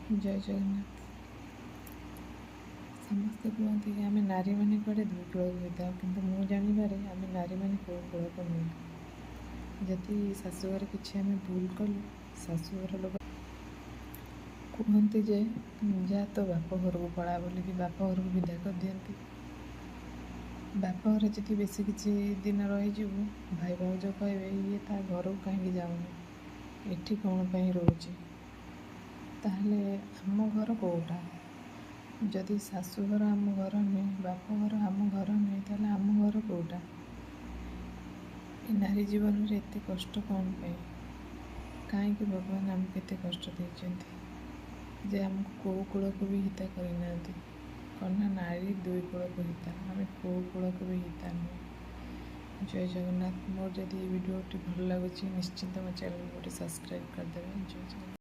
ଜୟ ଜଗନ୍ନାଥ। ସମସ୍ତେ କୁହନ୍ତି କି ଆମେ ନାରୀମାନେ କୁଆଡ଼େ ଦୁଇ କୂଳକୁ ହୋଇଥାଉ, କିନ୍ତୁ ମୁଁ ଜାଣିବାରେ ଆମେ ନାରୀମାନେ କେଉଁ କୂଳକୁ ନୁହେଁ। ଯଦି ଶାଶୁଘରେ କିଛି ଆମେ ଭୁଲ କଲୁ, ଶାଶୁଘର ଲୋକ କୁହନ୍ତି ଯେ ଯା ତୋ ବାପ ଘରକୁ ପଳା ବୋଲିକି ବାପ ଘରକୁ ବିଦା କରିଦିଅନ୍ତି। ବାପ ଘରେ ଯଦି ବେଶୀ କିଛି ଦିନ ରହିଯିବୁ, ଭାଇ ଭାଉଜ କହିବେ ଇଏ ତା ଘରକୁ କାହିଁକି ଯାଉନି, ଏଠି କ'ଣ ପାଇଁ ରହୁଛି? ତାହେଲେ ଆମ ଘର କେଉଁଟା? ଯଦି ଶାଶୁଘର ଆମ ଘର ନୁହେଁ, ବାପଘର ଆମ ଘର ନୁହେଁ, ତାହେଲେ ଆମ ଘର କେଉଁଟା? ଏ ନାରୀ ଜୀବନରେ ଏତେ କଷ୍ଟ କ'ଣ ପାଇଁ? କାହିଁକି ଭଗବାନ ଆମକୁ ଏତେ କଷ୍ଟ ଦେଇଛନ୍ତି ଯେ ଆମକୁ କେଉଁ କୂଳକୁ ବି ହିତା କରିନାହାନ୍ତି? କ'ଣ ନା ନାରୀ ଦୁଇ କୂଳକୁ ହିତା, ଆମେ କେଉଁ କୂଳକୁ ବି ହିତା ନୁହେଁ। ଜୟ ଜଗନ୍ନାଥ। ମୋର ଯଦି ଏ ଭିଡ଼ିଓଟି ଭଲ ଲାଗୁଛି, ନିଶ୍ଚିନ୍ତ ମୋ ଚ୍ୟାନେଲ୍ ଗୋଟେ ସବସ୍କ୍ରାଇବ୍ କରିଦେବେ। ଜୟ ଜଗନ୍ନାଥ।